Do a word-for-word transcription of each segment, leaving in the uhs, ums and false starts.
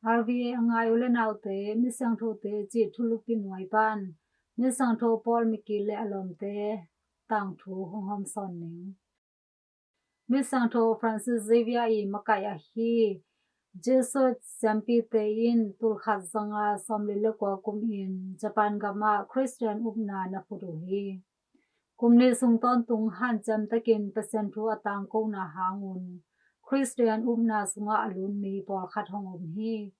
R V A a ngai u le naute, Misiangthote cih thulupi nuai pan Misiangtho Paul Miki le a lawmte tangthu hong hawmsawn ning. Misiangtho Francis Xavier i makaih ahi Jesuit siampite in tulkhat zanga sawmli le kua kumin Japan gamah Khristian upna na phut uh hi. Kum nih sung tawntung hanciam takin Pasian thu a tangkona hangun Khristian upna sungah a lut mi pawlkhat hong om hi.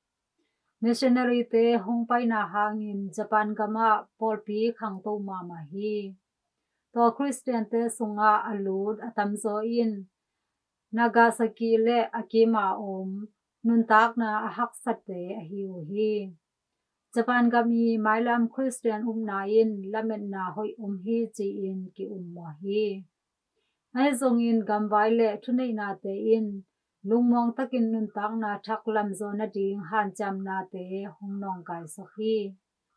Missionary-te hong paina hangin Japan gamah pawlpi khangto mahmah hi. Tua Khristiante sungah a lut a tamzaw in Nagasaki le a kima om nuntakna a haksate ahi uh hi. Japan gam i mailam Khristian upna in lametna hoih om hi ci-in ki-ummuah hi. Ahi zongin gamvai le thuneihnate in lungmuang takin nuntakna thak lamzaw nading hanciamnate hong nawngkaisak hi.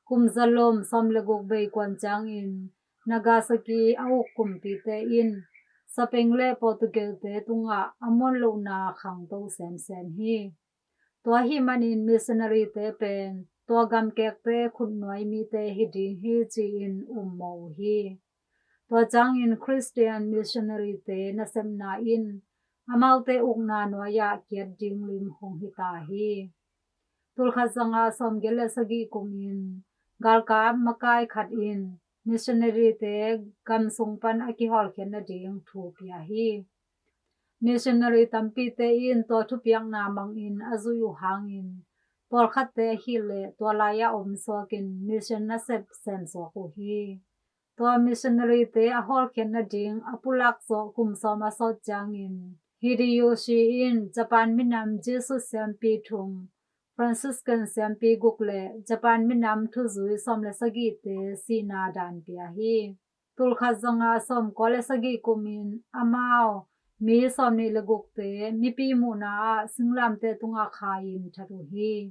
Kum zalom sawm le guk bei kuan ciangin Nagasaki a uk kumpite in Spain le Portugal-te tungah a muanlohna khangto semsem hi. Tua ahih manin missionary-te pen tua gamkekte khutnuai mite hi ding hi ci-in ummawh uh hi. Tua ciangin Khristian missionary-te nasepna in amaute ukna nuai-ah kiat ding lim hong hita hi. Tulkhat zanga sawmgiat le sagih kumin galkap makai khat in missionary-te gam sung pan a kihawlkhiat nading thu pia hi. Missionary tampite in tua thupiakna mangin a zuih uh hangin pawlkhatte ahih leh tua lai-ah om suakin mission nasep sem suak uh hi. Tua missionary-te a hawlkhiat nading a pulak zawh kum sawm a sawt ciangin Hideyoshi in Japan minam Jesuit siampi thum, Franciscan siampi guk le Japan minam thuzui sawm le sagihte sihna dan pia hi. Tulkhat zanga sawmkua le sagih kumin amau mi sawmnih le gukte mipi muhna ah singlamteh tungah khai-in that uh hi.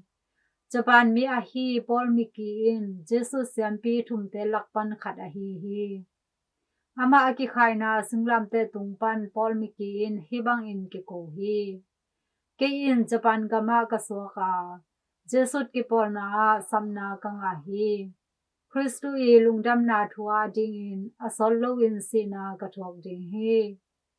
Japan mi ahi Paul Miki in Jesuit siampi thumte lak pan khat ahi hi. Amah a kikhaina singlamteh tung pan Paul Miki in hih bangin kiko hi. Kei in Japan gamah ka suak a, Jesuit kipawlna ah sapna ka ngah hi. Khristu i lungdamna thu ah dingin a sawt loin sihna ka thuak ding hi.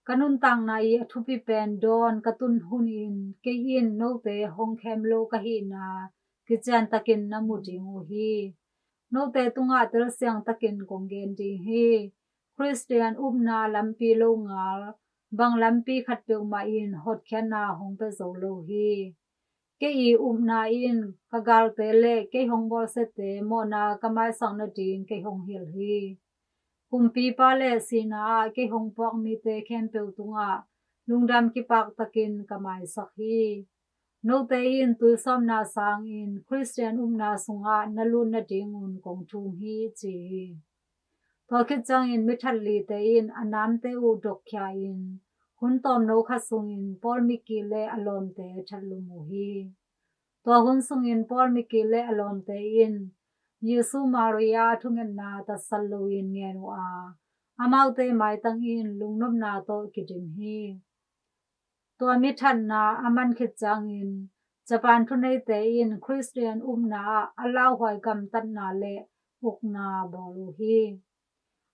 Ka nuntakna i a thupi pen dawn ka tun hunin kei in note hong khem lo ka hihna kician takin na mu ding uh hi. Note tungah telsiang takin kong gen ding hi. Khristian upna lampi lo ngal bang lampi khat peuhmah in hotkhiatna hong pia zo lo hi. Kei i upna in ka galte le kei hong bawlsiate mawhna ka maisak nading kei hong hilh hi. Kumpipa le sihna ah kei hong puak mite khempeuh tungah lungdam kipak takin ka maisak hi. Note in tuisawpna sangin Khristian upna sungah na lut nadingun kong thum hi, ci hi. Tua khit ciangin mithat lite in a namte uh dokkhia-in hun tawmno khat sungin Paul Miki le a lawmte thatlum uh hi. Tua hun sungin Paul Miki le a lawmte in Jesu Maria thungetna tatsat loin ngen uh a, amaute maitang in lungnopna tawh kidim hi. Tua mithatna a man khit ciangin Japan thuneite in Khristian upna ah a lauhuai gamtatna le ukna bawl uh hi.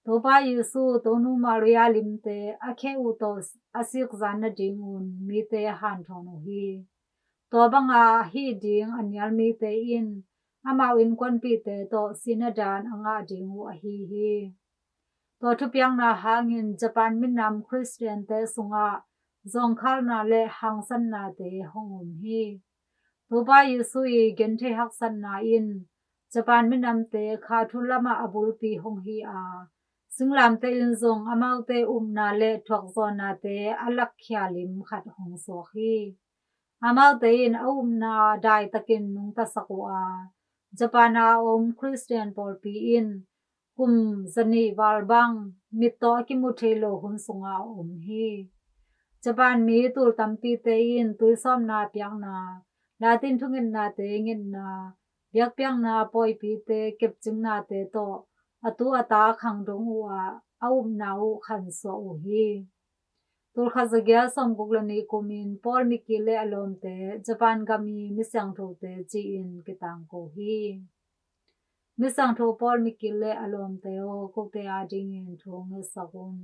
Topa Jesu, Tonu Maria limte a kheh uh tawh a sikzan nadingun mite hanthawn uh hi. Tua banga hih ding a nial mite in amau innkuanpihte tawh sihna dan a ngah ding uh ahi hi. Tua thupiakna hangin Japan minam Khristiante sungah zawngkhalna le hangsatnate hong om hi. Topa Jesu i genthei haksatna in Japan minamte kha thu lamah a bulpi hong hi a, singlamteh in zong amaute upna le thuakzawhnate a lakkhia lim khat hong suak hi. Amaute in a upna daitakin nungtasak uh a, Japan a om Khristian pawlpi in kum zanih val bang mit tawh a kimu thei lo hun sungah a om hi. Japan mi tul tampite in tuisawpna piakna, Latin thungetnate ngetna, biakpiakna pawipite kepcingnate tawh a tu a ta khangdong uh a, a upna uh khansuah uh hi. Tulkhat za giat sawmguk le nih kumin Paul Mikil le a lawmte Japan gam ii Misiangthote ci-in kitangko hi. Misiangtho Paul Mikil le a lawmte aw, kote adingin thu hong ngetsak un.